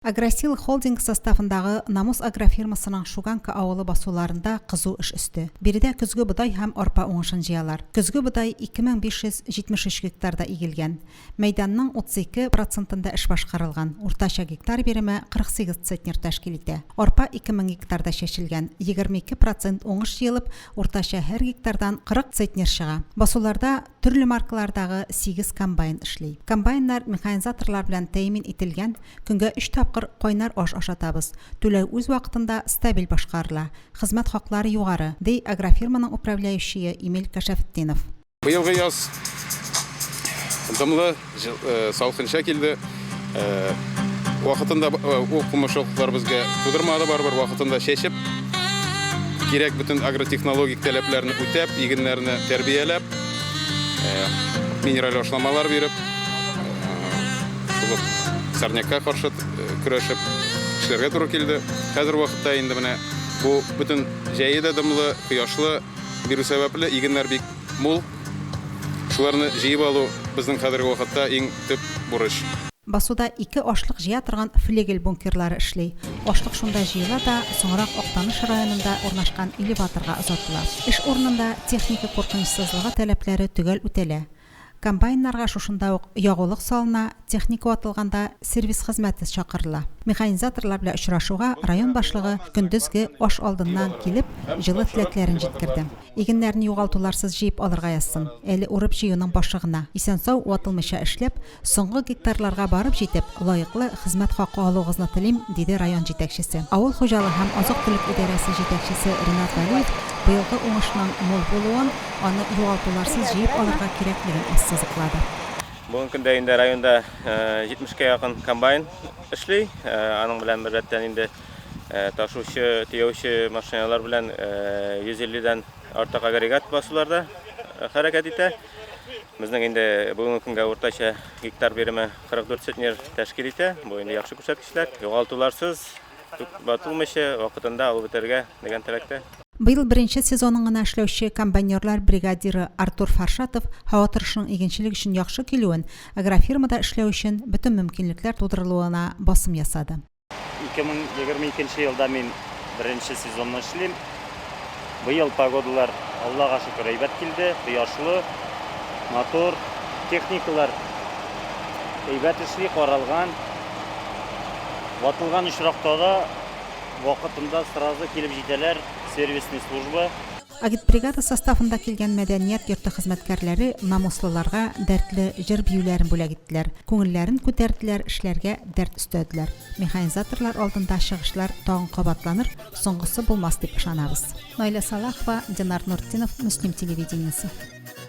Агросила холдингы составындагы Намус агрофирмасының Шуганка авылы басуларында кызу эш өсте. Биредә көзге бодай һәм арпа уңышын җыялар. Көзге бодай 2573 гектарда игелгән. Мәйданның 32 процентында эш башкарылган, уртача гектар биреме 48 центнер тәшкил итә. Арпа 2000 гектарда чәчелгән, 22 процент уңыш җыелып, уртача һәр гектардан 40 центнер чыга. Басуларда Төрле маркалардагы сигез комбайн эшли. Комбайннар механизаторлар белән тәэмин ителгән, көнгә өч тапкыр кайнар аш ашатабыз. Түләү үз вакытында, стабиль башкарыла. Хезмәт хаклары югары, ди агрофирманың управляющие Эмиль Кәшәфетдинов. Быелгы яз дымлы, салкынча килде. Вакытында ул комачаулыклар безгә тудырмады, барыбер вакытында чәчеп, кирәк бөтен агротехнологик таләпләрне үтәп, игеннәрне тәрбияләп, минераль ашламалар биреп, шул ук сорнякка каршы көрәшеп эшләргә туры килде. Хәзер вакытта инде менә бу бөтен җәе дә дымлы, кояшлы бирү сәбәпле игеннәр бик мул. Шуларны җыеп алу безнең хәзерге вакытта иң төп бурыч. Басуда ике ашлык җыя торган флигель бункерлары эшли. Ашлык шунда җыела да, соңрак Актаныш районында урнашкан элеваторга озатыла. Эш урынында техника куркынычсызлыгы таләпләре төгәл үтәлә. Комбайннарга шушында ук ягулык салына, техника ватылганда сервис хезмәте чакырыла. Механизаторлар белән очрашуга район башлыгы көндезге аш алдыннан килеп, җылы теләкләрен җиткерде. Игеннәрне югалтуларсыз җыеп алырга язсын. Әле урып-җыюның башы гына. Исән-сау, ватылмыйча эшләп, соңгы гектарларга барып җитеп, лаеклы хезмәт хакы алуыгызны телим, диде район җитәкчесе. Авыл хуҗалыгы һәм азык-төлек идарәсе җитәкчесе Ринат Вәлиев быелгы уңышның мул булуын, аны югалтуларсыз җыеп алырга кирәклеген ассызыклады. Бүгенге көндә инде районда 70 кә якын комбайн эшли. Аның белән беррәттән инде Ташучы, төяүче машиналар белән 150 дән артык агрегат басуларда хәрәкәт итә. Безнең инде бүгенге көнгә уртача гектар биреме 44 центнер тәшкил итә. Бу инде яхшы күрсәткечләр. Югалтуларсыз, батылмыйча, вакытында алып бетәргә дигән теләктә. Быел беренче сезонын гына эшләүче комбайнерлар бригадиры Артур Фаршатов һава торышының игенчелек өчен яхшы килүен, агрофирмада эшләү өчен бөтен мөмкинлекләр тудырылуына басым ясады. 2022 елда мин беренче сезонны эшлим. Быел погодалар, Аллага шөкер, әйбәт килде. Кояшлы, матур. Техникалар әйбәт эшли, каралган. Ватылган очракта да вакытында сразу килеп җитәләр, сервисный служба. Агитбригада составында килгән мәдәният йорты хезмәткәрләре намуслыларга дәртле җыр-биюләрен бүләк иттеләр, күңелләрен күтәрделәр, эшләргә дәрт өстәделәр. Механизаторлар алдында чыгышлар тагын кабатланыр, соңгысы булмас дип ышанабыз. Наилә Салахова, Динар Нуртдинов, Мөслим телевидениесе.